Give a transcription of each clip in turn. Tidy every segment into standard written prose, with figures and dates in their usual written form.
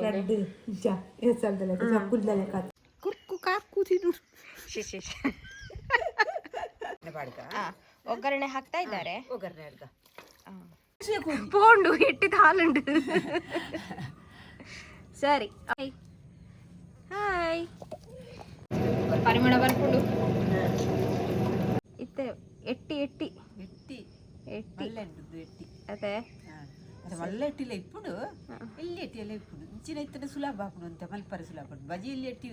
ರಡ್ಡ್ ಇಂಚ ಏಸಲ್ದಲೆಕ ಚಕ್ಕುಲ್ದಲೆಕ ಕುರ್ಕು ಕಾರ್ಕು ತಿನ್ನು. She, she, she. ಒಗ್ಗರಣೆ ಹಾಕ್ತಾ ಇದ್ದಾರೆ. ಒಗ್ಗರಣೆ ಅಡ್ಗ. ಪೋಂಡು ಎಟ್ಟಿದ ಹಾಲುಂಡು. ಸರಿ, ಹಾಯ್. ಪರಿಮಳ ಬರ್ಪುಂಡು. ಇತ್ತೆ ಎಟ್ಟಿ ಎಟ್ಟಿ. ಎಟ್ಟಿ. ಎಟ್ಟಿ. ಮಲ್ಲ ಉಂಟು ಎಟ್ಟಿ. ಅದೇ. ಅದು ಮಲ್ಲ ಎಟ್ಟಿಲ ಇಪ್ಪುಂಡು, ಎಲ್ಲಿ ಎಟ್ಟಿ ಎಲ್ಲ ಇಪ್ಪುಂಡು. ಇಂಚಿನ ಇತ್ತಂಡ ಸುಲಭ ಆಪುಂಡು ಅಂತ ಮಲ್ಪರೆ ಸುಲಭ ಉಂಟು. ಬಜಿ ಎಲ್ಲಿ ಎಟ್ಟಿ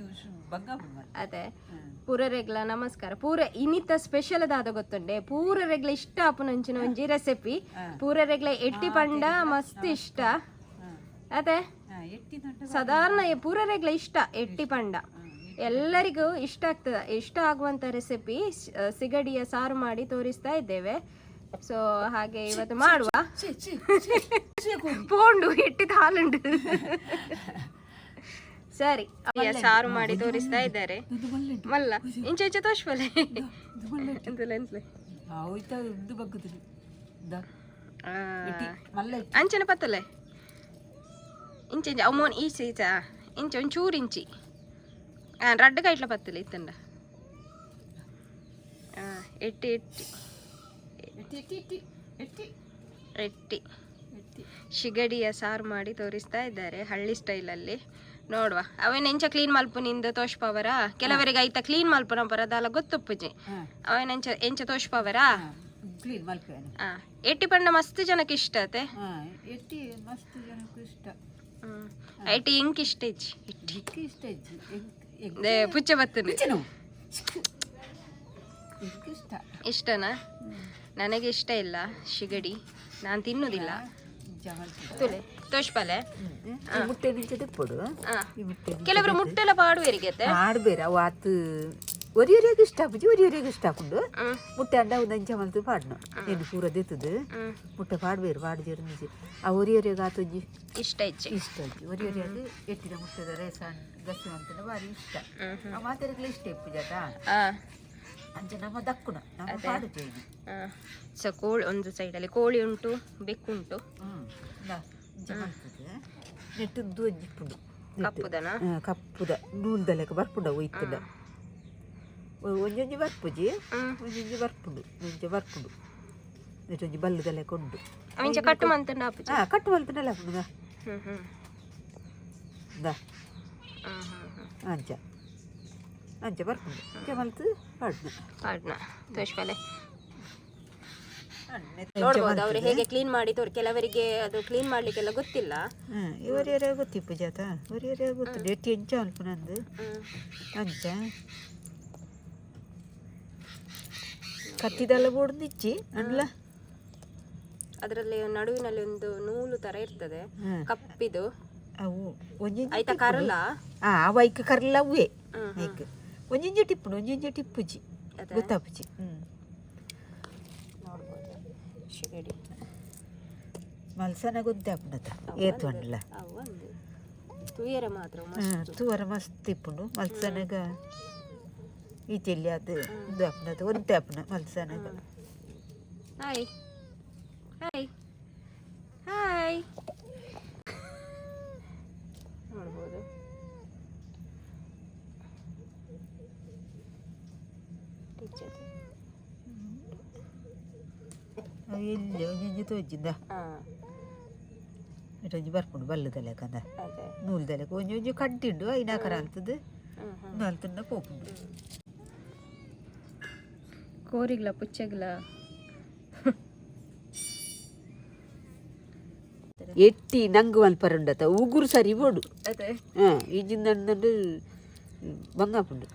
ಬಂಗ ಆಪುಂಡು ಮಲ್ಲ. ಅದೇ. ಪೂರರೆಗ್ಲ ನಮಸ್ಕಾರ. ಪೂರ ಇನ್ನಿತ ಸ್ಪೆಷಲ್ ದಾದ ಗೊತ್ತುಂಡೆ? ಪೂರರೆಗ್ಲ ಇಷ್ಟ ಆಪುನಂಚಿನ ಒಂಜಿ ರೆಸಿಪಿ. ಪೂರರೆಗ್ಲ ಎಟ್ಟಿ ಪಂಡ ಮಸ್ತ್ ಇಷ್ಟ ಅದೇ. ಎಟ್ಟಿ ದೊಡ್ಡ. ಸಾಧಾರಣ ಪೂರರೆಗ್ಲ ಇಷ್ಟ ಎಟ್ಟಿ ಪಂಡ. ಎಲ್ಲರಿಗೂ ಇಷ್ಟ ಆಗ್ತದೆ. ಇಷ್ಟ ಆಗುವಂತ ರೆಸಿಪಿ ಸಿಗಡಿಯ ಸಾರು ಮಾಡಿ ತೋರಿಸ್ತಾ ಇದ್ದೇವೆ. ಸೊ ಹಾಗೆ ಇವತ್ತು ಮಾಡುವ. ಪೋಂಡು ಎಟ್ಟಿದ ಹಾಲುಂಡು. ಸರಿ, ಸಾರು ಮಾಡಿ ತೋರಿಸ್ತಾ ಇದ್ದಾರೆ. ಮಲ್ಲ ಇಂಚೆ ಇಂಚೆ ತೋಷ್ಪಲೆ ಎಂತಲೆ. ಹೋಯ್ತಾ ಉಂದು ಬಗ್ಗುದು ಎಟ್ಟಿ ಮಲ್ಲ ಎಟ್ಟಿ. ಅಂಚನೆ ಪತ್ತಲೆ ಇಂಚೆ ಇಂಚೆ ಅವು ಈಚೆ ಈಚೆ ಇಂಚೆ ಒಂಚೂರು ಇಂಚಿ ರಡ್ಡ್ ಕೈಟ್ಲ ಪತ್ತಲೆ ಇತ್ತಂಡ. ಎಟ್ಟಿ ಎಟ್ಟಿ. ಎಟ್ಟಿ ಎಟ್ಟಿ ಎಟ್ಟಿ ಎಟ್ಟಿ. ಎಟ್ಟಿ. ಎಟ್ಟಿ. ಶಿಗಡಿಯ ಸಾರು ಮಾಡಿ ತೋರಿಸ್ತಾ ಇದ್ದಾರೆ ಹಳ್ಳಿ ಸ್ಟೈಲಲ್ಲಿ. ನೋಡುವ, ಅವೇನ ಎಂಚ ಕ್ಲೀನ್ ಮಲ್ಪುನಿಂದ ತೋಷ್ಪವರ. ಕೆಲವರಿಗೆ ಐತ ಕ್ಲೀನ್ ಮಲ್ಪುನ ಬರದಾಲ ಗೊತ್ತುಪ್ಪುಜಿ. ಅವೇನ ಎಂಚ ಎಂಚ ತೋಷ್ಪವರ. ಕ್ಲೀನ್ ಮಲ್ಪೇನೆ. ಎಟ್ಟಿ ಪಂಡ ಮಸ್ತ್ ಜನಕ್ಕೆ ಇಷ್ಟ ಅತೆ. ಎಟ್ಟಿ ಮಸ್ತ್ ಜನಕ್ಕೆ ಇಷ್ಟ. ಎಟ್ಟಿ ಎಂಕ್ ಇಷ್ಟ ಇಜ್ಜಿ ಎಟ್ಟಿ. ಎಕ್ಕಿ ಇಷ್ಟ ಇಜ್ಜಿ ಎಗ್. They ಪುಚ್ಚೆ ಬತ್ತನೆ. ಪಿಚ್ಚನು ಎಗ್ ಇಷ್ಟ. ಇಷ್ಟನಾ? ನನಗೆ ಇಷ್ಟ ಇಲ್ಲ ಶಿಗಡಿ, ನಾನು ತಿನ್ನುದಿಲ್ಲ. ಇಂಚ ಮಲ್ಪುದು. ತುಲೆ ತೋಷ್ಪಲೆ. ಈ ಮುಟ್ಟೆ ನಿಂಚೆ ತಿಪ್ಪುಡು. ಈ ಮುಟ್ಟೆ. ಕೆಲವರು ಮುಟ್ಟೆಲ್ಲ ಪಾಡುವೆರಿಗೆ. ಆಡ್ಬೇರ ಅವು ಆತು ಒರಿ ಒರಿಯಾಗ ಇಷ್ಟ ಆಪುಜಿ, ಒರಿ ಒರಿಯಾಗ ಇಷ್ಟ ಆಪುಂಡು. ಮುಟ್ಟೆ ಅಂಡ ಅವು ನಂಚ ಮಲ್ತು ಪಾಡ್ನು ಏನು ಪೂರ ದೆತ್ತದು. ಮುಟ್ಟೆ ಪಾಡ್ಬೇರು ಪಾಡ್ಜೇರು ನಿಜ ಆ ಒರಿ ಒರಿಯಾಗ ಆತೊಂಜಿ ಇಷ್ಟ ಇಜ್ಜಿ. ಇಷ್ಟ ಆಯ್ತು. ಒರಿ ಒರಿಯಾಗ ಎಟ್ಟಿದ ಮುಟ್ಟದ ರೇಸ ಗಸಿ ಅಂತಂದ್ರೆ ಭಾರಿ ಇಷ್ಟ. ಆ ಮಾತೆರೆಗ್ಲ ಇಷ್ಟ ಇಪ್ಪು ಜಾತ. ಅಂಚ ನಮ್ಮ ದಕ್ಕುನ ನಮ್ಮ ಪಾಡುಜೆ ಇದು. ಸೊ ಕೋಳಿ ಒಂದು ಸೈಡಲ್ಲಿ ಕೋಳಿ ಉಂಟು, ಬೆಕ್ಕುಂಟು. ಇಂದಾ, ಇಂಚ ಮಲ್ತದೆ ನೆಟ್ಟದ್ದು ಒಂಜಿ ಇಪ್ಪುಂಡು ನೆಟ್ಟು. ಕಪ್ಪುದನ. ಕಪ್ಪುದ ನೂಲ್ದ ಲೆಕ್ಕ ಬರ್ಪುಂಡ ಒಯ್ತುಂಡ ಒಂಜೊಂಜಿ ಬರ್ಪುಜಿ. ಒಂಜೊಂಜಿ ಬರ್ಪುಂಡು, ಒಂಜಿ ಬರ್ಪುಂಡು. ನೆಟ್ಟೊಂಜಿ ಬಲ್ಲುದ ಲೆಕ್ಕ ಉಂಡು. ಅವಿಂಚ ಕಟ್ಟು ಮಂತಂಡ ಆಪುಜಿ. ಕಟ್ಟು ಮಲ್ತಂಡಲ್ಲ ಆಪುಂಡು. ಹ್ಮ್ ಹ್ಮ್ ಇಂದಾ. ಹ್ಮ್ ಹ್ಮ್ ಹ್ಮ್. ಅಂಚ ಅಂಚ ಬರ್ಪುಂಡು. ಇಂಚ ಮಲ್ತು ಪಾಡ್ನ. ಪಾಡ್ನ ತೋಷ್ಪಲೆ. ನೋಡ್ಬೋದು ಅವರು ಹೇಗೆ ಕ್ಲೀನ್ ಮಾಡಿ ತೋರ್. ಕೆಲವರಿಗೆ ಅದು ಕ್ಲೀನ್ ಮಾಡ್ಲಿಕ್ಕೆಲ್ಲ ಗೊತ್ತಿಲ್ಲ. ಒರಿಯರ ಗೊತ್ತಿಪ್ಪು ಜಾತ, ಒರಿಯರ ಗೊತ್ತು. ಎಟ್ಟಿ ಎಂಚ ಅಲ್ಪುನಂದು. ಅಂಚ ಕತ್ತಿದೆಲ್ಲ ಬೋಡ್ದಿಚ್ಚಿ ಅಂಡ್ಲ. ಅದರಲ್ಲಿ ನಡುವಿನಲ್ಲಿ ಒಂದು ನೂಲು ತರ ಇರ್ತದೆ. ಕಪ್ಪಿದು. ಅವು ಒಂಜೊಂಜಿ. ಆಯ್ತಾ ಕರಲ. ಅವು ಐಕ್ ಕರ್ಲ ಅವೇ. ಹ್ಮ್ ಐಕ್ ಒಂಜೊಂಜಿ ಟಿಪ್ಪುಂಡು, ಒಂಜೊಂಜಿ ಟಿಪ್ಪುಜಿ. ಅದೇ. ಗೊತ್ತಾಪುಜಿ. ನೋಡ್ಬೋದು ಶಿಗಡಿ. ಮಲ್ಸನ ಗೊತ್ತಾಪುಂಡತ ಏತು ಅಂಡ್ಲ. ಅವು ಒಂದು ತುಯರ ಮಾತ್ರ ಮಸ್ತ್. ತೂವರ ಮಸ್ತ್ ಇಪ್ಪುಂಡು. ಮಲ್ಸನಗ ಈಚೆಲ್ಲಿ ಅದು ಇದು ಆಪುಂಡತ, ಒಂತೆ ಆಪುಂಡು ಮಲ್ಸನಗ. Hi hi hi. ನೋಡ್ಬೋದು. ಟೀಚರ್. ಅವು ಎಲ್ಲಿ ಒಂಜೊಂಜಿ ತೋಜಿಂದ. ಒಂಜಿ ಬರ್ಪುಂಡು ಬಲ್ಲದ ಲೆಕ್ಕಂದ. ಅದೇ. ನೂಲ್ದ ಲೆಕ್ಕ ಒಂಜೊಂಜಿ ಕಡ್ಡಿ ಉಂಡು. ಐನಾಕರ ಅಂತದ್ದು ಹ್ಮ್ ಹ್ಮ್ ನಾಲ್ತನ್ನ ಪೋಪುಂಡು. ಕೋರಿಗ್ಲ ಪುಚ್ಚಗ್ಲ. ಎಟ್ಟಿ ನಂಗು ಮಲ್ಪರುಂಡತ ಉಗುರು ಸರಿ ಬೋಡು. ಅದೇ. ಹಾಂ, ಈಜಿಂದಂಡು ಬಂಗಾಪುಂಡು.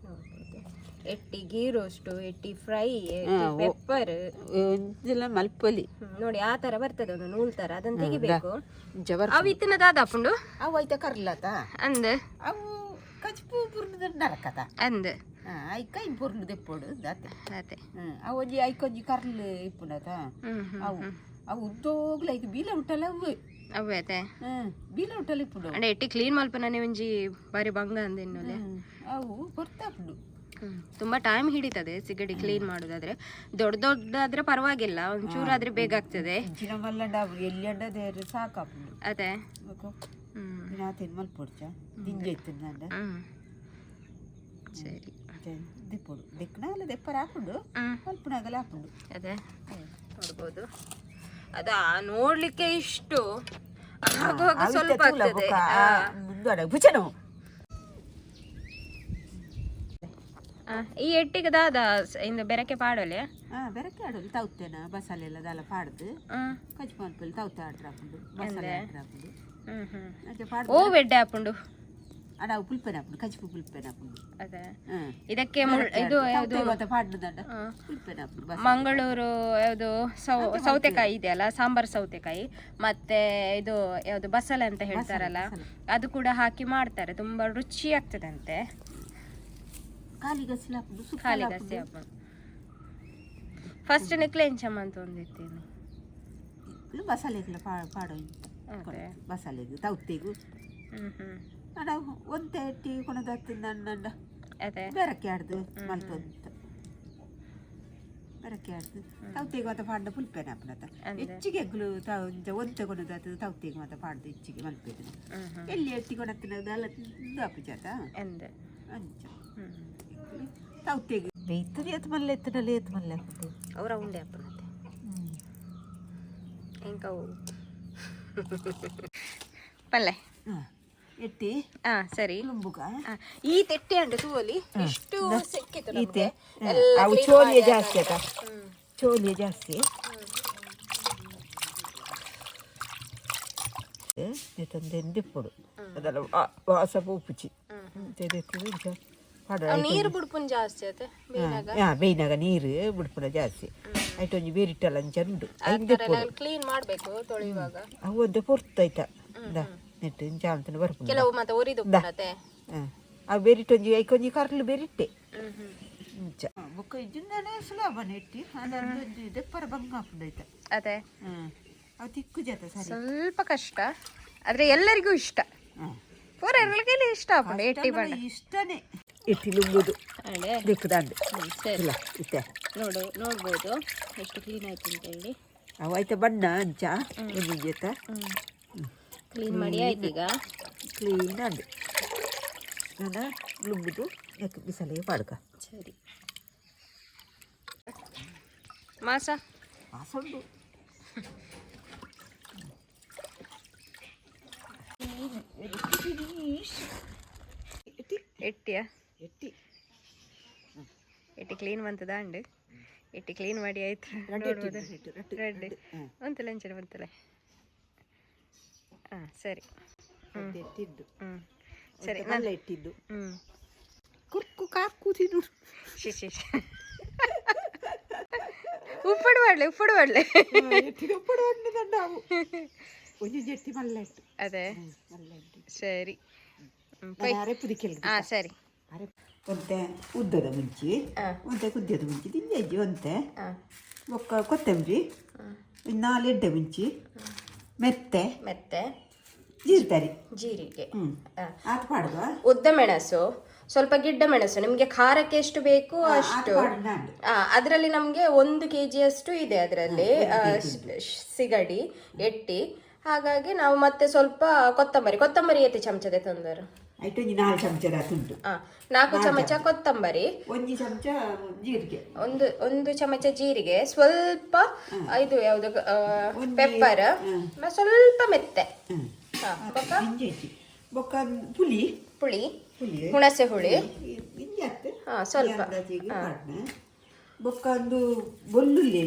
ನೋಡ್ಬೋದು. ಎಟ್ಟಿ ಗೀ ರೋಸ್ಟು, ಎಟ್ಟಿ ಫ್ರೈ, ಎಟ್ಟಿ ಪೆಪ್ಪರ್. ಒಂದೆಲ್ಲ ಮಲ್ಪಲಿ. ನೋಡಿ, ಆ ತರ ಬರ್ತದೆ ಒಂದು ನೂಲ್ ತರ, ಅದನ್ನ ತೆಗಿಬೇಕು. ಇಂಚ ಬರ್. ಅವು ಇತ್ತಿನ ದಾದಾಪುಂಡು. ಅವು ಐತ ಕರ್ಲತ. ಅಂದ್. ಅವು ಕಚ್ಪು ಪುರ್ಣದ ನರಕತ. ಅಂದ್. ಐಕ ಪುರ್ಣು ದೆಪ್ಪೋಡು ದಾತೆ. ಅದೇ. ಅವು ಒಂಜಿ ಐಕೊಂಜಿ ಕರ್ಲ್ ಇಪ್ಪುಂಡತ. ಹ್ಮ್ ಹ್ಮ್ ಅವು ಅವು ಉದ್ದೋಗ್ಲ ಐಕ್ ಬೀಲ ಉಂಟಲ್ಲ ಅವು. ಅವೇ ಅದೇ. ಬೀಲ ಉಂಟಲ್ಲ ಇಪ್ಪುಂಡು. ಅಂಡ ಎಟ್ಟಿ ಕ್ಲೀನ್ ಮಲ್ಪನನೆ ಒಂಜಿ ಬಾರಿ ಬಂಗ ಅಂದ ಇನ್ನೊಲೆ. ಅವು ಕೊರ್ತಾಪುಂಡು. ತುಂಬಾ ಟೈಮ್ ಹಿಡಿತದೆ ಸಿಗಡಿ ಕ್ಲೀನ್ ಮಾಡೋದಾದ್ರೆ. ದೊಡ್ಡ ದೊಡ್ಡದಾದ್ರೆ ಪರವಾಗಿಲ್ಲ, ಒಂಚೂರಾದ್ರೆ ಬೇಗ ಆಗ್ತದೆ. ಇಂಚಿನ ಮಲ್ಲಂಡ ಎಲ್ಲಿ ಅಂಡ ದೇರು ಸಾಕಾಪುಂಡು. ಅದೇ. ಬೊಕ ನಾತೇನು ಮಲ್ಪೊಡ್ಚ ದಿಂಜ ಇತ್ತು ನಂಡ. ಸರಿ. ದೆಪ್ಪೊಡು ದೆಕ್ಕನಾಗಲ ದೆಪ್ಪರ ಹಾಪುಂಡು. ಮಲ್ಪುನಾಗಲ ಹಾಪುಂಡು. ಅದೇ, ನೋಡ್ಬೋದು. ಅದಾ ನೋಡ್ಲಿಕ್ಕೆ ಇಷ್ಟು ಆಗುವಾಗ ಸ್ವಲ್ಪ ಆಗ್ತದೆ. ಮುಂದುವಡ ಭುಜನು. ಈ ಎಟ್ಟಿಗೆ ದಾದ ಇಂದು ಬೆರಕೆ ಪಾಡೋಲೆ? ಹಾ, ಬೆರಕೆ ಆಡೋದು ತೌತೇನ ಬಸಾಲೆ ಎಲ್ಲ ದಾಲ ಪಾಡ್ದು ಕಜ್ಜಿ ಮಲ್ಪಲ್ಲಿ ತೌತೆ ಆಡ್ರ ಹಾಪುಂಡು, ಬಸಾಲೆ ಆಡ್ರ ಹಾಪುಂಡು. ಹ್ಮ್ ಹ್ಮ್ ಅಂಚ ಪಾಡ್ದು. ಓ, ಬೆಡ್ಡೆ ಹಾಪುಂಡು. ಅಡ, ಅವು ಪುಲ್ಪೆನ ಹಾಪುಂಡು, ಕಜ್ಜಿಪು ಪುಲ್ಪೆನ ಹಾಪುಂಡು. ಅದೇ. ಹ್ಮ್. ಇದಕ್ಕೆ ಇದು ಯಾವುದು? ಪಾಡ್ದಂಡ ಪುಲ್ಪೆನ ಹಾಪುಂಡು ಬಸಾಲೆ. ಮಂಗಳೂರು ಯಾವುದು ಸೌತೆಕಾಯಿ ಇದೆಯಲ್ಲ, ಸಾಂಬಾರ್ ಸೌತೆಕಾಯಿ, ಮತ್ತೆ ಇದು ಯಾವುದು ಬಸಳೆ ಅಂತ ಹೇಳ್ತಾರಲ್ಲ, ಅದು ಕೂಡ ಹಾಕಿ ಮಾಡ್ತಾರೆ. ತುಂಬಾ ರುಚಿ ಆಗ್ತದಂತೆ. ಖಾಲಿ ಗಸಿಲ ಹಾಪುಂಡು. ಖಾಲಿ ಗಸಿ ಫಸ್ಟ್ ನಿಕ್ಲೆ ಎಂಚಮ್ಮ ಅಂತ ಒಂದಿತ್ತೀನಿ. ಮಸಾಲೆಗಳ ಪಾಡೋ. ಅದೇ. ಮಸಾಲೆಗು ತೌತೆಗು. ಹ್ಮ್ ಹ್ಮ್ ಅಡ, ಒಂತೆ ಎಟ್ಟಿ ಕೊಣದತ್ತು ನನ್ನ. ಅದೇ. ಬೆರಕೆ ಆಡ್ದು ಮಲ್ತೊಂತ ಬೆರಕೆ ಆಡ್ದು ತೌತೆಗು ಮಾತ ಪಾಡ್ದ ಪುಲ್ಪೆನ ಹಾಪುನತ. ಹೆಚ್ಚಿಗೆ ಎಗ್ಲು ತಾವು ಒಂತೆ ಕೊಣದಾತು ತೌತೆಗು ಮಾತ ಪಾಡ್ದು ಹೆಚ್ಚಿಗೆ ಮಲ್ಪೆದು. ಹ್ಮ್ ಹ್ಮ್ ಎಲ್ಲಿ ಎಟ್ಟಿ ಕೊಣತ್ತಿನ ಆಪುಜಾತ. ಎಂದೆ. ಅಂಚ ತೌತೆಗು ಬೇಯ್ತದೆ. ಏತ್ ಮಲ್ಲೆ ಎತ್ತನಲ್ಲಿ ಏತ್ ಮಲ್ಲೆ ಹಾಕುದು. ಅವರ ಉಂಡೆ ಅಪ್ಪನತ್ತೆ ಎಂಕವು ಪಲ್ಲೆ. ಹಾಂ, ಎಟ್ಟಿ. ಹಾ, ಸರಿ. ಲುಂಬುಗ. ಈ ತೆಟ್ಟಿ ಅಂಡು ತೂವಲಿ ಎಷ್ಟು ಸಿಕ್ಕಿತು ಈತೆ ನಮ್ಗೆ. ಎಲ್ಲ ಅವು clean ಚೋಲಿಯ ಮಾಡಿ. ಜಾಸ್ತಿ ಆತ. ಚೋಲಿಯ ಜಾಸ್ತಿ ತಂದೆಂದಿಪ್ಪುಡು ಅದೆಲ್ಲ ವಾಸ ಪೂಪುಚಿ. ಅವು ನೀರು ಬುಡ್ಪುನ್ ಜಾಸ್ತಿ ಆತೆ ಬೇನಾಗ. ಹಾಂ, ಬೇಯ್ನಾಗ ನೀರು ಬಿಡ್ಪುನ ಜಾಸ್ತಿ ಆಯ್ತು. ಒಂಜಿ ಬೇರಿಟ್ಟಲ್ಲ ಅಂಚ ಉಂಡು ಐದು ದೆಪ್ಪೊಡು. ಕ್ಲೀನ್ ಮಾಡ್ಬೇಕು ತೊಳೆಯುವಾಗ. ಅವು ಒಂದೇ ಪೊರ್ತು ಆಯ್ತಾ ಇಂದ ನೆಟ್ಟು ಇಂಚ ಅಂತನೆ ಬರ್ಪುಂಡು. ಕೆಲವು ಮತ್ತೆ ಒರಿದು ಉಪ್ಪುನತೆ. ಹಾಂ, ಅವು ಬೇರಿಟ್ಟೊಂಜಿ ಐಕೊಂಜಿ ಕರ್ಲು ಬೇರಿಟ್ಟೆ ಇಂಚ ಬೊಕ್ಕ ಇಜ್ಜಿಂದಾನೆ ಸುಲಭ ಇಟ್ಟಿ ಅದೊಂದು ದೆಪ್ಪರ ಬಂಗ ಹಾಪುಂಡು ಆಯ್ತಾ. ಅದೇ. ಹಾಂ, ಅವು ತಿಕ್ಕು ಜಾತ ಸರಿ. ಸ್ವಲ್ಪ ಕಷ್ಟ, ಆದ್ರೆ ಎಲ್ಲರಿಗೂ ಇಷ್ಟ. ಹಾಂ. ಪೂರ ಎಲ್ಲರಿಗೂ ಇಷ್ಟ ಆಪುಂಡು ಎಟ್ಟಿ ಬಣ್ಣ. ಇಷ್ಟನೇ ಇಟ್ಟಿ ಲುಂಬುದು. ಅದೇ. ದಿಕ್ಕುದಂಡು. ಸರಿ. ಇಲ್ಲ ಇತ್ತೆ. ನೋಡು, ನೋಡ್ಬೋದು ಎಷ್ಟು ಕ್ಲೀನ್ ಆಯ್ತು ಅಂತ ಹೇಳಿ. ಅವು ಆಯ್ತಾ ಬಣ್ಣ ಅಂಚ ಒಂಜಿ ಜೊತೆ. ಕ್ಲೀನ್ ಮಾಡಿ ಆಯ್ತು ಈಗ. ಕ್ಲೀನ್ ಅಂಡು ನಾನು ಲುಂಬುದು ಯಾಕೆ ಬಿಸಲಿಗೆ ಪಾಡ್ಕ. ಸರಿ, ಮಾಸ. ಆಸಂಡು. ಎಟ್ಟಿಯ? ಎಟ್ಟಿ. ಎಟ್ಟಿ ಕ್ಲೀನ್ ಬಂತದ ಅಂಡು. ಎಟ್ಟಿ ಕ್ಲೀನ್ ಮಾಡಿ ಆಯ್ತು. ರಡ್ಡು ಎಟ್ಟಿ. ನೋಡ್ಬೋದು. ರಡ್ಡು, ರಡ್ಡು. ರೆಡ್ ಒಂತಲೆ ಅಂಚನೆ ಬಂತಲೆ. ಹಾಂ, ಸರಿ. ರಡ್ಡು ಎಟ್ಟಿದ್ದು. ಸರಿ. നല്ല ಇಟ್ಟಿದ್ದು. ಕುರ್ಕು ಕಾಕು ತಿನ್ನು. She she she. ಉಪ್ಪಡು ಮಾಡಲೆ, ಉಪ್ಪಡು ಮಾಡಲೆ. ಎಟ್ಟಿಗೆ ಉಪ್ಪಡು ಅವು ಒಂಜಿ ಜೆಟ್ಟಿ ಮಲ್ಲ ಇಟ್ಟು. ಅದೇ. ಮಲ್ಲ ಇಟ್ಟು. ಸರಿ. ಅರೆ ಪುದಿಕೆಲ್. ಹಾಂ, ಸರಿ. ಅರೆ ಒಂತೆ ಉದ್ದದ ಮುಂಚಿ. ಒಂತೆ ಕುದ್ಯದ ಮುಂಚಿ ದಿಂಜಿ ಒಂತೆ. ಬೊಕ್ಕ ಕೊತ್ತಂಬರಿ, ಒಂದು ನಾಲು ಎಡ್ಡೆ ಮುಂಚಿ, ಮೆತ್ತೆ. ಮೆತ್ತೆ. ಜೀರ್ತಾರಿ. ಜೀರಿಗೆ. ಹ್ಞೂ, ಆತು ಪಾಡುವ. ಉದ್ದ ಮೆಣಸು, ಸ್ವಲ್ಪ ಗಿಡ್ಡ ಮೆಣಸು, ನಿಮಗೆ ಖಾರಕ್ಕೆ ಎಷ್ಟು ಬೇಕು ಅಷ್ಟು. ಅದರಲ್ಲಿ ನಮಗೆ 1 ಕೆಜಿಯಷ್ಟು ಇದೆ ಅದರಲ್ಲಿ ಸಿಗಡಿ ಎಟ್ಟಿ. ಹಾಗಾಗಿ ನಾವು ಮತ್ತೆ ಸ್ವಲ್ಪ ಕೊತ್ತಂಬರಿ. ಕೊತ್ತಂಬರಿ ಎತ್ತಿ ಚಮಚದೆ ತಂದರು? ಐಟು ಒಂಜಿ ನಾಲ್ಕು ಚಮಚದ ತುಂಡು. 4 ಚಮಚ ಕೊತ್ತಂಬರಿ. ಒಂಜಿ ಚಮಚ ಜೀರಿಗೆ. ಒಂದು ಒಂದು ಚಮಚ ಜೀರಿಗೆ, ಸ್ವಲ್ಪ ಇದು ಯಾವುದು ಪೆಪ್ಪರ್, ಸ್ವಲ್ಪ ಮೆತ್ತೆ. ಬೊಕ್ಕ? ಇಂಜಿ ಇಜ್ಜಿ. ಬೊಕ್ಕ ಪುಲಿ. ಪುಳಿ. ಪುಲಿ. ಹುಣಸೆ ಹುಳಿ. ಇಂಜಿ ಆತು. ಸ್ವಲ್ಪ. ಅಂದಾಜಿಗೆ ಪಾಡ್ನೆ. ಬೊಕ್ಕ ಒಂದು ಬೊಲ್ಲುಳ್ಳಿ,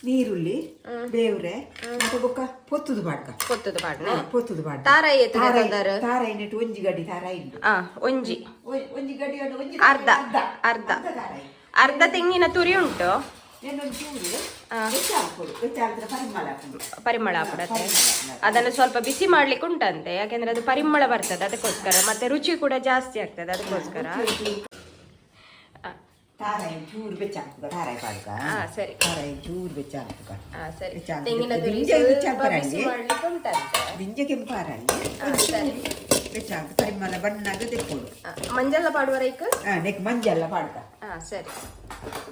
ನೀರುಳ್ಳಿ, ಬೇವ್ರೆ, ಮತ್ತೆ ಬೊಕ್ಕ ಪೊತ್ತುದು ಪಾಡ್ಕ. ಪೊತ್ತುದು ಪಾಡ್ನೆ. ಪೊತ್ತುದು ಪಾಡ್ಕ. ತಾರಾಯಿ ಎತ್ತುದು ತಂದರು? ತಾರಾಯಿ ನೆಟ್ಟು ಒಂಜಿ ಗಡಿ ತಾರಾಯಿ ಉಂಟು. ಒಂಜಿ. ಒಂಜಿ ಗಡಿ ಅಂದ್ರೆ ಒಂಜಿ. ಅರ್ಧ. ಅರ್ಧ. ಅರ್ಧ ತಾರಾಯಿ. ಅರ್ಧ ತೆಂಗಿನ ತುರಿ ಉಂಟು. ಇನ್ನೊಂದು ಚೂರು ಬೆಚ್ಚ ಹಾಕೊಡು. ಬೆಚ್ಚ ಹಾಕಿದ್ರೆ ಪರಿಮಳ ಹಾಕೊಂಡು. ಪರಿಮಳ ಆಗ್ಬಿಡತ್ತೆ. ಅದನ್ನು ಸ್ವಲ್ಪ ಬಿಸಿ ಮಾಡ್ಲಿಕ್ಕೆ ಉಂಟಂತೆ. ಯಾಕೆಂದ್ರೆ ಅದು ಪರಿಮಳ ಬರ್ತದೆ ಅದಕ್ಕೋಸ್ಕರ, ಮತ್ತೆ ರುಚಿ ಕೂಡ ಜಾಸ್ತಿ ಆಗ್ತದೆ ಅದಕ್ಕೋಸ್ಕರ. ತಾರಾಯಿ ಚೂರು ಬೆಚ್ಚ ಹಾಕುಗ, ತಾರಾಯಿ ಪಾಡ್ಕ. ಸರಿ. ತಾರಾಯಿ ಚೂರು ಬೆಚ್ಚ ಹಾಕುಗ. ಸರಿ. ಬೆಚ್ಚ ಹಾಕುದು. ತೆಂಗಿನ ತುರಿ ದಿಂಜ ಬೆಚ್ಚ ಸ್ವಲ್ಪ ಬಿಸಿ ಹಾಕರಲ್ಲಿ. ಮಾಡ್ಲಿಕ್ಕೆ ಉಂಟಂತೆ. ದಿಂಜ ಕೆಂಪಾರಲ್ಲಿ. ಸರಿ. ಬೆಚ್ಚಾಂಡ್ ಪರಿಮಳ ಬಣ್ಣಾಗ ತೆಕ್ಕೊಡು. ಮಂಜಲ್ಲ ಪಾಡುವರೈಕ್? ನೆಕ್ ಮಂಜೆಲ್ಲ ಪಾಡ್ದ. ಹಾ, ಸರಿ.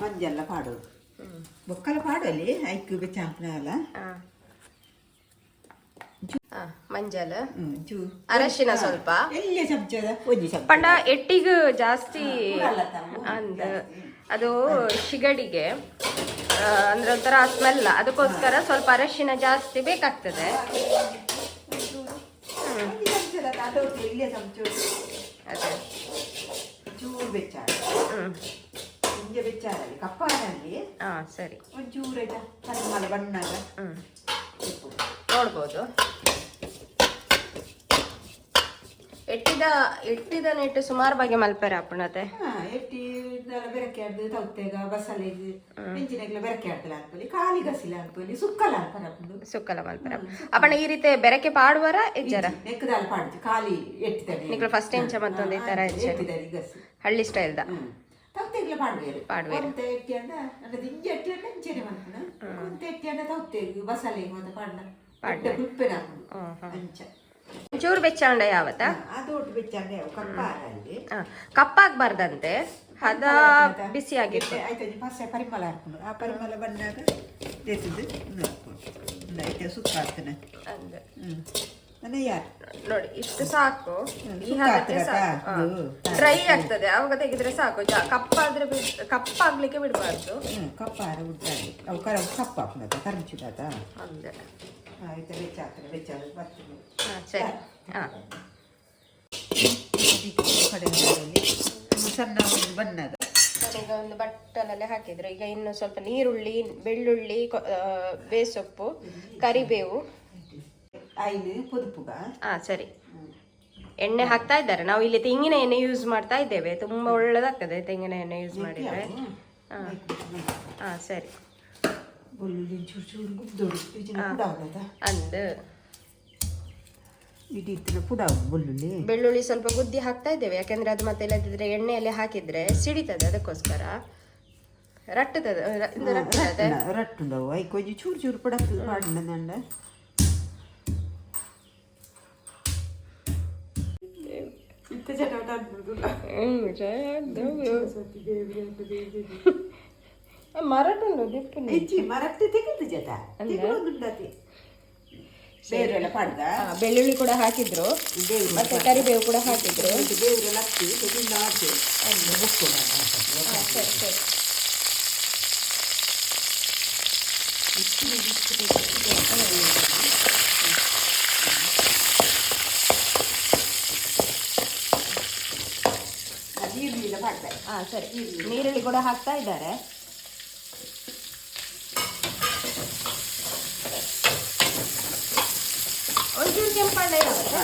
ಮಂಜೆಲ್ಲ ಪಾಡೋದು, ಬೊಕ್ಕಲ ಪಾಡಲಿ ಐಕ್ ಬೆಚ್ಚಾಂಪ್ನಲ್ಲ. ಹಾ ಹಾ, ಮಂಜಲ್. ಚೂರು. ಅರಶಿನ ಸ್ವಲ್ಪ. ಎಲ್ಲ ಚಮಚದ ಒಂಜಿ ಚಮಚ. ಪಂಡ ಎಟ್ಟಿಗ್ ಜಾಸ್ತಿ. ಪುಡಲ್ಲ ತಾವು. ಅಂದ್, ಅದು ಶಿಗಡಿಗೆ ಅಂದ್ರೆ ಒಂಥರ ಸ್ಮೆಲ್, ಅದಕ್ಕೋಸ್ಕರ ಸ್ವಲ್ಪ ಅರಶಿನ ಜಾಸ್ತಿ ಬೇಕಾಗ್ತದೆ. ಒಂಜಿ ಚಮಚದ ಅದು ಎಲ್ಲಿಯ ಚಮಚ. ಅದೇ. ಚೂರು ಬೆಚ್ಚಾಡ. ಇಂಜೆ ಬೆಚ್ಚಾರಲ್ಲಿ ಕಪ್ಪಾರಲ್ಲಿ. ಹಾ, ಸರಿ. ಒಂಚೂರು ಆಯ್ತಾ, ಪರಿಮಳ ಬಣ್ಣಾಗ ತೆಕ್ಕೊಡು. ನೋಡ್ಬೋದು, ಎಟ್ಟಿದ ಎಟ್ಟಿದ ನೆಟ್ಟು ಸುಮಾರು ಬಗೆ ಮಲ್ಪೆರ ಅಪ್ಪಣತೆ. ಹಾ, ಎಟ್ಟಿ ಬೆರಕೆ ಆಡ್ದು ತೌತೆಗ ಬಸಲೆಗ್ ಮೆಂಚಿನಗ್ಲ ಬೆರಕೆ ಆಡ್ತಲ ಅನ್ಪಲಿ, ಖಾಲಿ ಗಸಿಲ ಅನ್ಪಲಿ, ಸುಕ್ಕಲ ಅನ್ಪರ ಅಪ್ಪುಂಡು. ಸುಕ್ಕಲ ಮಲ್ಪೆರ ಅಪ್ಪಣ. ಈ ರೀತಿ ಬೆರಕೆ ಪಾಡುವರ ಇಜ್ಜರ? ನೆಕ್ಕದಾಲ ಪಾಡ್ದು ಖಾಲಿ ಎಟ್ಟಿದನೆ. ನಿಕ್ಲು ಫಸ್ಟ್ ಎಂಚ ಮತ್ತೊಂದು ಈ ತರ ಎಂಚ? ಎಟ್ಟಿದನೆ ಗಸಿ. ಹಳ್ಳಿ ಸ್ಟೈಲ್ದ. ತೌತೆಗ್ಲ ಪಾಡ್ವೇರು. ಪಾಡ್ವೇರು. ಒಂತೆ ಎಟ್ಟಿ ಅಂಡ ನನ್ನ ಇಂಜಿ ಎಟ್ಟಿ ಅಂಡ ಇಂಚೆನೆ ಮಲ್ಪುನ. ಒಂತೆ ಎಟ್ಟಿ ಅಂಡ ತೌತೆಗ್ ಬಸಲೆಗ್ ಮತ್ತೆ ಪಾಡ್ನ ಪಡ್ಡ ಕುಪ್ಪೆನ ಅಂಚ. ಚೂರು ಬೆಚ್ಚಾಂಡ ಯಾವತ್ತ? ಅದು ಒಟ್ಟು ಬೆಚ್ಚಾಂಡೆ ಅವು ಕಪ್ಪಾರಲ್ಲಿ. ಕಪ್ಪಾಗ್ಬಾರ್ದಂತೆ, ಹದ ಬಿಸಿ ಆಗಿರ್ತದೆ. ಆಯ್ತು, ಪಸೆ ಪರಿಮಳ ಹಾಕೊಂಡು ಆ ಪರಿಮಳ ಬಂದಾಗ ದೇತದ್ದು ಹಾಕೊಂಡು ಐತೆ, ಸುಕ್ಕ ಆಗ್ತಾನೆ. ಅಂದ್. ನನ್ನ ಯಾರು. ನೋಡಿ, ಇಷ್ಟು ಸಾಕು. ಈ ಸುಕ್ಕ ಹದಕ್ಕೆ ಆಗ್ತದಾ? ಸಾಕು. ಅದು. ಡ್ರೈ ಆಗ್ತದೆ, ಆವಾಗ ತೆಗೆದ್ರೆ ಸಾಕು. ಕಪ್ಪಾದ್ರೆ ಕಪ್ಪಾಗ್ಲಿಕ್ಕೆ ಬಿಡಬಾರ್ದು. ಕಪ್ಪಾರ ಉಡ್ತಾರೆ ಅವು ಕರ ಕಪ್ಪ ಹಾಕೋದ ಕರಂಚುದಾತ. ಅಂದೆ. ಆಯ್ತು, ಬೆಚ್ಚ ಆಗ್ತದೆ, ಬೆಚ್ಚ ಬರ್ತದೆ. ಹಾ, ಸರಿ, ಹಾ. ಕಡೆ ಸಣ್ಣ ಒಂದು ಬಣ್ಣದ. ಈಗ ಒಂದು ಬಟ್ಟಲಲ್ಲಿ ಹಾಕಿದ್ರು. ಈಗ ಇನ್ನು ಸ್ವಲ್ಪ ನೀರುಳ್ಳಿ, ಬೆಳ್ಳುಳ್ಳಿ, ಬೇಸೊಪ್ಪು, ಕರಿಬೇವು. ಐನು ಪೊದುಪುಗ. ಹಾ, ಸರಿ. ಎಣ್ಣೆ ಹಾಕ್ತಾ ಇದ್ದಾರೆ. ನಾವು ಇಲ್ಲಿ ತೆಂಗಿನ ಎಣ್ಣೆ ಯೂಸ್ ಮಾಡ್ತಾ ಇದ್ದೇವೆ. ತುಂಬಾ ಒಳ್ಳೆದಾಗ್ತದೆ ತೆಂಗಿನ ಎಣ್ಣೆ ಯೂಸ್ ಮಾಡಿದ್ರೆ. ಹಾ ಹಾ, ಸರಿ. ಬೆಳ್ಳುಳ್ಳಿ ಚೂರು ಚೂರು ಗುದ್ದೋಡು ಪುಡ ಆಗೋದ. ಅಂದ್. ಇಡೀ ಪುಡ ಬೆಳ್ಳುಳ್ಳಿ. ಬೆಳ್ಳುಳ್ಳಿ ಸ್ವಲ್ಪ ಗುದ್ದಿ ಹಾಕ್ತಾ ಇದ್ದೇವೆ, ಯಾಕಂದ್ರೆ ಅದು ಮತ್ತೆ ಇಲ್ಲದಿದ್ರೆ ಎಣ್ಣೆಯಲ್ಲಿ ಹಾಕಿದ್ರೆ ಸಿಡಿತದೆ, ಅದಕ್ಕೋಸ್ಕರ ರಟ್ಟುತ್ತದೆ ಇದು ರಟ್ಟುತ್ತದೆ. ರಟ್ಟುಂಡವು ಐಕ್ ಒಂಜಿ ಚೂರು ಚೂರು ಪುಡ ಪಾಡ್ನ. ಮರಟುಂಡು ದಿಪ್ಪು. ಇಜ್ಜಿ, ಮರಟ್ಟು ತೆಗೆದು ಜತ ತೆಗೆದುಂಡತಿ ಬೇರೆಲ್ಲ ಪಾಡ್ದ. ಬೆಳ್ಳುಳ್ಳಿ ಕೂಡ ಹಾಕಿದ್ರು. ಬೇವು. ಮತ್ತೆ ಕರಿಬೇವು ಕೂಡ ಹಾಕಿದ್ರು. ಬೇವ್ರೆಲ್ಲ ಹತ್ತಿ ತೆಗೆದು ಹಾಕಿ ಬುಕ್ಕು. ಸರಿ ಸರಿ. ನೀರುಳ್ಳಿ ಪಾಡ್ತಾರೆ. ಹಾ, ಸರಿ. ನೀರುಳ್ಳಿ ಕೂಡ ಹಾಕ್ತಾ ಇದ್ದಾರೆ. ಒಂಚೂರು ಕೆಂಪಣ್ಣ ಇರುತ್ತೆ.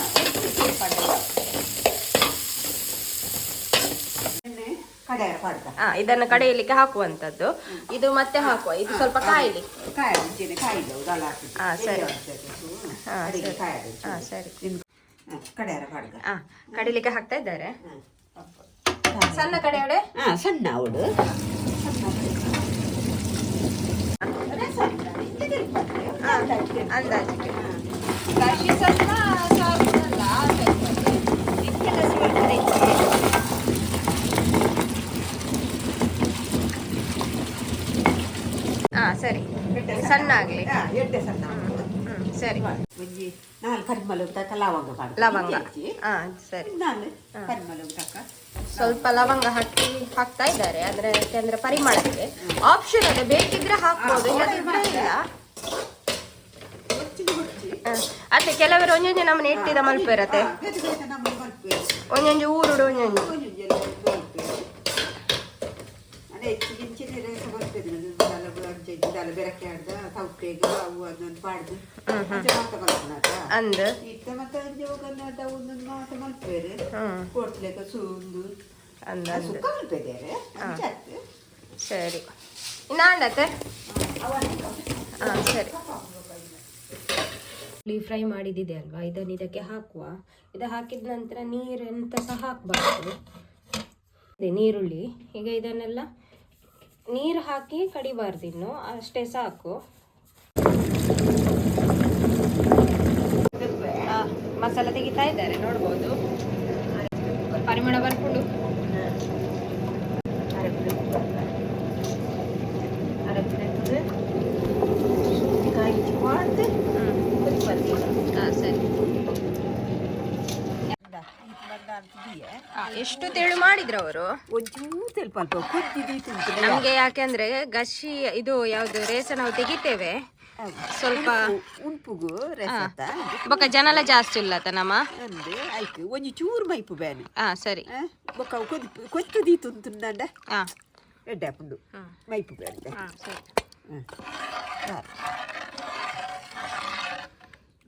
ಎಣ್ಣೆ ಕಡೆಯ ಪಾಡ್ದ. ಹಾ, ಇದನ್ನು ಕಡೆಯಲಿಕ್ಕೆ ಹಾಕುವಂತದ್ದು ಇದು. ಮತ್ತೆ ಹಾಕುವ, ಇದು ಸ್ವಲ್ಪ ಕಾಯಿಲಿ. ಕಾಯಿ ಮುಂಚೆನೆ ಕಾಯಿಲ್ಲ ದಾಳ ಹಾಕಿದ್ದು. ಹಾ, ಸರಿ. ಹಾ, ಅಡಿಗೆ ಸರಿ. ಕಾಯಿ. ಹಾ, ಸರಿ. ಕಡೆಯ ಪಾಡ್ದ. ಹಾ, ಕಡಿಲಿಕ್ಕೆ ಹಾಕ್ತಾ ಇದ್ದಾರೆ. ಸಣ್ಣ ಕಡೆಯಡೆ. ಹಾ, ಸಣ್ಣ ಅವಳು. ಅಂದಾಜಿಗೆ ಕಷಿ ಸ್ವಲ್ಪ ಸಾಕಲ್ಲ, ಆ type ಅಲ್ಲಿ. ಹಾ, ಸರಿ, ಸಣ್ಣ ಆಗ್ಲಿ. ಎಡ್ಡೆ ಸಣ್ಣ. ಸರಿ. ಒಂಜಿ ನಾಲ್ ಪರಿಮಳ ತಕ್ಕ ಲವಂಗ ಪಾಡ್ದ. ಲವಂಗ. ಹಾ, ಸರಿ. ನಾಲ್ ಪರಿಮಳ ತಕ್ಕ. ಸ್ವಲ್ಪ ಲವಂಗ ಹಾಕಿ ಹಾಕ್ತಾ ಇದ್ದಾರೆ. ಅಂದ್ರೆ ಯಾಕೆಂದ್ರೆ ಪರಿಮಳಕ್ಕೆ. ಆಪ್ಷನ್ ಅದೇ, ಬೇಕಿದ್ರೆ ಹಾಕ್ಬೋದು, ಇಲ್ಲದಿದ್ರೆ ಇಲ್ಲ. ಹೊಚ್ಚಿಗೆ ಹೊಚ್ಚಿ. ಅದೇ, ಕೆಲವರು ಒಂಜೊಂಜಿ ನಮ್ಮನೆ ಇಟ್ಟಿದ ಮಲ್ಪ ಇರತ್ತೆ. ಬೇರೆ ಬೇರೆ ನಮ್ಮ ಮಲ್ಪೇರು. ಒಂಜೊಂಜಿ ಊರುಡು ಒಂಜೊಂಜಿ. ಒಂಜೊಂಜಿ ಎಲ್ಲ ಮಲ್ಪೇರು. ಅದೇ ಹೆಚ್ಚಿಗೆ ಇಂಚಿನ ರೇಸ ಬರ್ತದೆ. ದಾಲ ಅಂಚೆ ದಾಲ ಬೆರಕೆ ಆಡ್ದ ತೌತೆಗ್ ಅವು ಅದೊಂದು ಪಾಡ್ದು ಅಂಚೆ ಮಾತ ಮಲ್ಪುನಾತ. ಅಂದ್. ಇತ್ತೆ ಮತ್ತೆ ಅಂಚೆ ಹೋಗನ್ನಾಟ ಒಂದೊಂದು ಮಾತ ಮಲ್ಪೇರು. ಕೊಟ್ಲೆಕ ಸೂಂದು. ಅಂದ್ ಅಂದ್. ಸುಕ್ಕ ಮಲ್ಪೇದಾರೆ ಅಂಚೆ ಆಯ್ತು. ಸರಿ, ಇನ್ನು ಆಂಡತ್ತೆ. ಹಾ, ಸರಿ. ಫ್ರೈ ಮಾಡಿದ್ದಿದೆ ಅಲ್ವಾ, ಇದನ್ನು ಇದಕ್ಕೆ ಹಾಕುವ. ಇದು ಹಾಕಿದ ನಂತರ ನೀರು ಎಂತ ಸಹ ಹಾಕಬಾರ್ದು. ಅದೇ ನೀರುಳ್ಳಿ. ಈಗ ಇದನ್ನೆಲ್ಲ ನೀರು ಹಾಕಿ ಕಡಿಬಾರ್ದು ಇನ್ನು, ಅಷ್ಟೇ ಸಾಕು. ಮಸಾಲೆ ತೆಗಿತಾ ಇದ್ದಾರೆ, ನೋಡ್ಬೋದು. ಪರಿಮಳ ಬರ್ಪುಂಡು. ಅರಪಿನ ಉಪ್ಪು ಅರಪಿನ ಶುಂಠಿ ಕಾಯಿ ಮಾಡ್ದು ಕೊಚ್ಚಿ. ಹಾ, ಸರಿ. ಬಂದ. ಎಷ್ಟು ತೆಳು ಮಾಡಿದ್ರು ಅವರು? ಒಂಚೂರು ತೆಲ್ಪ ಅಲ್ಪ ಕೊದ್ದಿ ತಿಂತು. ನಮ್ಗೆ ಯಾಕೆಂದ್ರೆ ಗಶಿ ಇದು ಯಾವ್ದು ರೇಸ ನಾವು ತೆಗಿತೇವೆ ಸ್ವಲ್ಪ. ಉಣ್ಪುಗು ರಸತ. ಬೊಕ್ಕ ಜನಲ ಜಾಸ್ತಿ ಇಲ್ಲ ನಮ್ಮ. ಅಂದು ಐಕ್ ಒಂಜಿ ಚೂರು ಮೈಪು ಬೇನೆ. ಹಾ, ಸರಿ. ಬೊಕ್ಕ ಅವು ಕೊದ್ದಿ ಕೊತ್ತು ದೀತು ತುಂದಂಡ ಎಡ್ಡೆ ಆಪುಂಡು. ಮೈಪು ಬೇಡ. ಹಾ, ಸರಿ.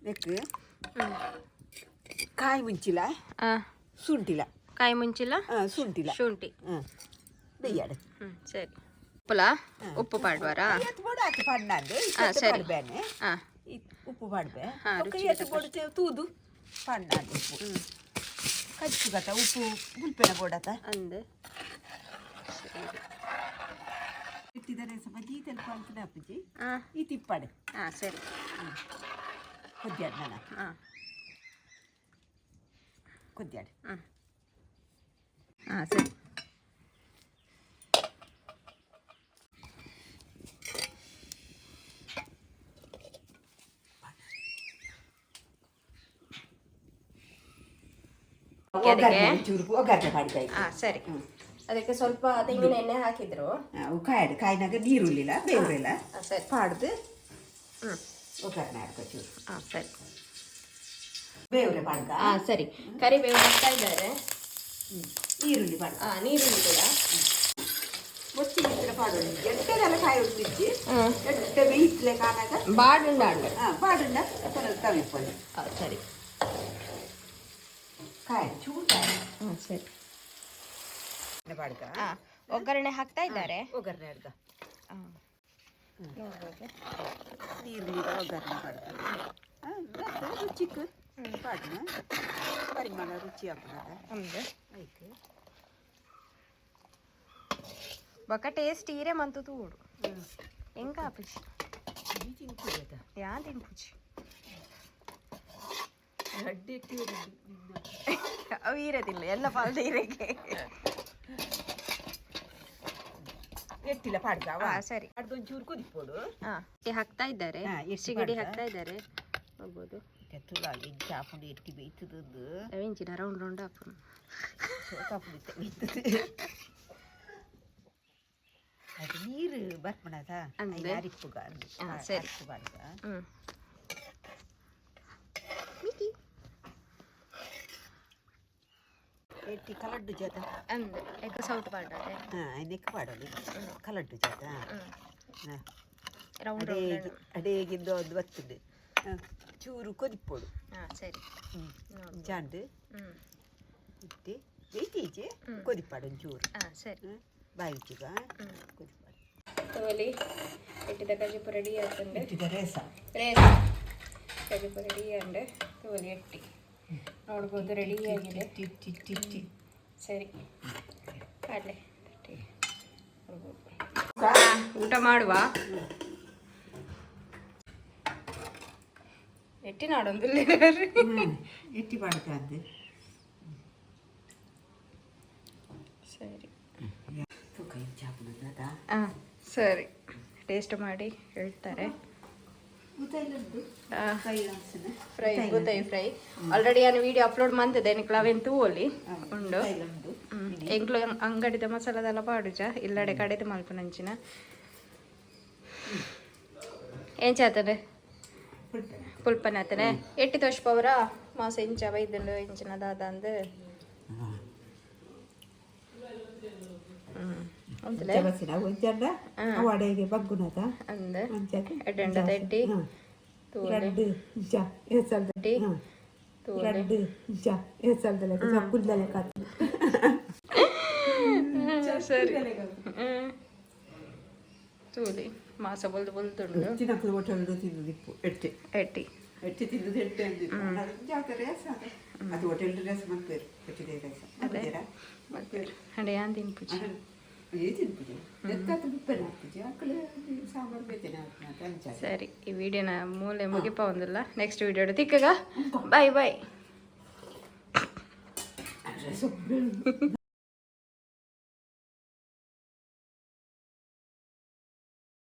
ನೆಕ್ ಕಾಯಿ ಮುಂಚಿಲ ಶುಂಠಿಲ. ಕಾಯಿ ಮುಂಚಿಲ್ಲ. ಶುಂಠಿಲ. ಶುಂಠಿ. ಬೆಯ್ಯಾಡ. ಸರಿ, ಉಪ್ಪುಲ ಉಪ್ಪು ಪಾಡ್ವಾರಾ? ಏತ್ ಬೋಡು ಆತು ಪಾಡ್ನಾಂದು. ಸರಿ. ಪಾಡ್ಬೇನೆ. ಉಪ್ಪು ಪಾಡ್ಬೆ. ಏತ್ ಬೋಡು ತೂದು ಪಾಡ್ನಾಂದು. ಉಪ್ಪು ಕಚ್ಚು ಗತ ಉಪ್ಪು ಗುಲ್ಪೆನ ಬೋಡತ. ಅಂದು. ಇಟ್ಟಿದ್ದಾರೆ ಸ್ವಲ್ಪ ಜೀತಲ್ ಪಾಲ್ತನ ಅಪ್ಪುಜಿ. ಈ ತಿಪ್ಪಾಡು. ಹಾ, ಸರಿ. ಕೊದ್ಯಾಡು ನಾನು. ಕೊದ್ಯಾಡು. ಹಾ, ಸರಿ. ಒಗ್ಗರಣೆ ಚೂರು ಒಗ್ಗರಣೆ ಮಾಡಿದ. ಹಾ, ಸರಿ. ಅದಕ್ಕೆ ಸ್ವಲ್ಪ ತೆಂಗಿನ ಎಣ್ಣೆ ಹಾಕಿದ್ರು. ಅವು ಕಾಯಡು ಕಾಯಿನಾಗ ನೀರುಳ್ಳಿಲ್ಲ ಬೇವ್ರೆಲ್ಲ ಸರಿ. ಪಾಡ್ದು ಒಗ್ಗರಣೆ ಹಾಕ ಚೂರು. ಹಾ, ಸರಿ. ಬೇವ್ರೆ ಪಾಡ್ಕ. ಹಾ, ಸರಿ. ಕರಿಬೇವು ಹಾಕ್ತಾ ಇದ್ದಾರೆ. ಈರುಳ್ಳಿ ಪಾಡ್ಕ. ನೀರುಳ್ಳಿ ಕೂಡ. ಬೊಚ್ಚಿ ಮಿತ್ರ ಪಾಡೋದು ಎಟ್ಟೆಲ್ಲ ಕಾಯಿ ಉಜ್ಜಿ ಎಟ್ಟೆ ಬೇಯಿತ್ಲೆ ಕಾನಾಗ. ಬಾಡುಂಡ ಅಂಡ. ಹಾಂ, ಪಾಡುಂಡ ತವಿಪ್ಪೊಲಿ. ಸರಿ. ಕಾಯಿ ಚೂರು ಕಾಯಿ. ಸರಿ. ಪಾಡ್ಕ. ಒಗ್ಗರಣೆ ಹಾಕ್ತಾ ಇದ್ದಾರೆ. ಒಗ್ಗರಣೆ ಅಡ್ಗ. ನೋಡ್ಬೋದು. ನೀರುಳ್ಳಿ ಒಗ್ಗರಣೆ ಪಾಡ್ಕ. ಮತ್ತೆ ರುಚಿಕ್ ಪಾಡ್ನ ಪರಿಮಳ ರುಚಿ ಹಾಕೋದ. ನಮ್ದು ಐಕ್. ಬೊಕ ಟೇಸ್ಟ್ ಈರೆ ಮಂತು ತೂಡು ಎಂಕ ಆಪುಜಿ. ಯಾ ತಿನ್ಪುಜಿ. ರಡ್ಡೆ. ಅವು ಈರದಿಲ್ಲ ಎಲ್ಲ ಪಾಲ್ದ ಈರೆಗೆ. ಎಟ್ಟಿಲ್ಲ ಪಾಡ್ಕ. ಹಾ, ಸರಿ. ಅಡ್ದೊಂಚೂರು ಕುದಿಪೋಡು. ಹಾ, ಹಾಕ್ತಾ ಇದ್ದಾರೆ. ಎಟ್ಟಿ ಸಿಗಡಿ ಪಾಡ್ಕ. ಹಾಕ್ತಾ ಇದ್ದಾರೆ, ನೋಡ್ಬೋದು. ತುಲಾಗಿ ಚಾಪುಂಡು ಎಟ್ಟಿ ಬೇಯ್ತದ್ದು. ಅವಿಂಚಿನ ರೌಂಡ್ ರೌಂಡ್ ಹಾಪುನು. ಸೋಕಾಪುಂಡು ಬೇಯ್ತದೆ. ಅದು ನೀರು ಬರ್ಪಣದ. ಅಂದೆ. ಅರಿಪ್ಪುಗ. ಸರಿ. ಅರಿಪ್ಪು ಪಾಡ್ಕ. ಮಿಕಿ. ಎಟ್ಟಿ ಕಲಡ್ಡು ಜೊತೆ. ಅಂದ್ ಎಕ್ಕ ಸೌಟ್ ಪಾಡ್ರೆ. ಹಾಂ, ನೆಕ್ ಪಾಡೋದು ಕಲಡ್ಡು ಜೊತೆ. ಹಾಂ. ರೌಂಡ್. ಅಡೇಗೆ ರೌಂಡ್. ಅಡೇಗಿಂದು ಒಂದು ಬರ್ತದೆ. ಚೂರು ಕೊದಿಪ್ಪೋಡು. ಹಾ, ಸರಿ. ಚಾಂಡು ಇಟ್ಟು ಬೇಯ್ತೀಚೆ ಕೊದಿಪ್ಪಾಡು ಒಂಚೂರು. ಹಾ, ಸರಿ. ಬಾಯಿಚಿಗ ಕೊದಿಪ್ಪಾಡು. ತೋಲಿ ಎಟ್ಟಿದ ಕಜಿಪು ರೆಡಿ ಆತುಂಡು. ಎಟ್ಟಿದ ರೇಸ. ರೇಸ್ ಕಜಿಪು ರೆಡಿ ಆಂಡ್. ತೋಲಿ ಎಟ್ಟಿ ನೋಡ್ಬೋದು, ರೆಡಿ ಆಗಿದೆ. T T T T. ಸರಿ, ಅಲ್ಲೇ ನೋಡ್ಬೋದು. ಊಟ ಮಾಡುವ. ಎಟ್ಟಿ ನಾಡೊಂದಿಲ್ಲ. ಎಟ್ಟಿ ಪಾಡ್ಕಂದು. ಸರಿ. ತೂಕ ಇಂಚಾಪುನದ. ಹಾಂ, ಸರಿ. ಟೇಸ್ಟ್ ಮಾಡಿ ಹೇಳ್ತಾರೆ. ಫ್ರೈ, ಬೂತಾಯಿ ಫ್ರೈ. ಆಲ್ರೆಡಿ ನಾನು ವಿಡಿಯೋ ಅಪ್ಲೋಡ್ ಮಂತಿದೆ, ನಿಕ್ಲ ಅವೇನು ತೂವೊಲಿ ಉಂಡು. ಎಂಕ್ಲು ಅಂಗಡಿದ ಮಸಾಲದೆಲ್ಲ ಪಾಡುಜ, ಇಲ್ಲಡೆ ಕಡೆದು ಮಲ್ಪುನಂಚಿನ. ಏನ್ ಚಾತನೆ ಪುಲ್ಪನಾತನೆ ಎಟ್ಟಿ ತೋಷ್ಪವರ ಮಾಸ ಇಂಚ ಬೈದುಂಡು ಇಂಚಿನ ದಾದ ಅಂದ್. ಅಂತಲೇ. ವಡೆಗೆ ಬಗ್ಗುನದ. ಅಂದ್ ಎಡ್ಡೆ ಎಟ್ಟಿ ತೂಲೆ. ರಡ್ಡು ಇಂಚ ಏಸಲ್ದ. ಎಟ್ಟಿ ತೂಲೆ. ರಡ್ಡು ಇಂಚ ಏಸಲ್ದಲೆ ಚಕ್ಕುಲ್ದಲೆ ಕತ್. ಸರಿ. ತೂಲಿ ಮಾಸ ಬೊಲ್ದು ಬೊಲ್ದುಂಡು. ತಿನ್ನಕ್ಕೂ ಹೋಟೆಲ್ ತಿನ್ನುದಿಪ್ಪು ಎಟ್ಟೆ. ಎಟ್ಟಿ. ಎಟ್ಟಿ ತಿನ್ನುದು ಎಟ್ಟೆ ಅಂದಿತ್ತು ಜಾತ್ರೆ ರೇಸ ಅದು. Hotel race ಮಲ್ಪೇರು, ಎಟ್ಟಿದೆ ರೇಸ ಮಲ್ಪೇರಾ. ಅಂಡೆ ಯಾನ್ ತಿನ್ಪುಜಿ. ಏ ತಿನ್ಪುಜಿ ಎತ್ತಾತ ಬಿಪ್ಪೆನ ಹಾಕುಜಿ ಅಕ್ಕಳು ಸಾಂಬಾರು ಬೇತೇನೆ ಹಾಕ್ನ ಅಂಚ. ಸರಿ, ಈ ವಿಡಿಯೋನ ಮೂಲೆ ಮುಗಿಪ ಒಂದಿಲ್ಲ. ನೆಕ್ಸ್ಟ್ ವಿಡಿಯೋ ತಿಕ್ಕಗ. Bye bye. ಸೊಪ್ಪು.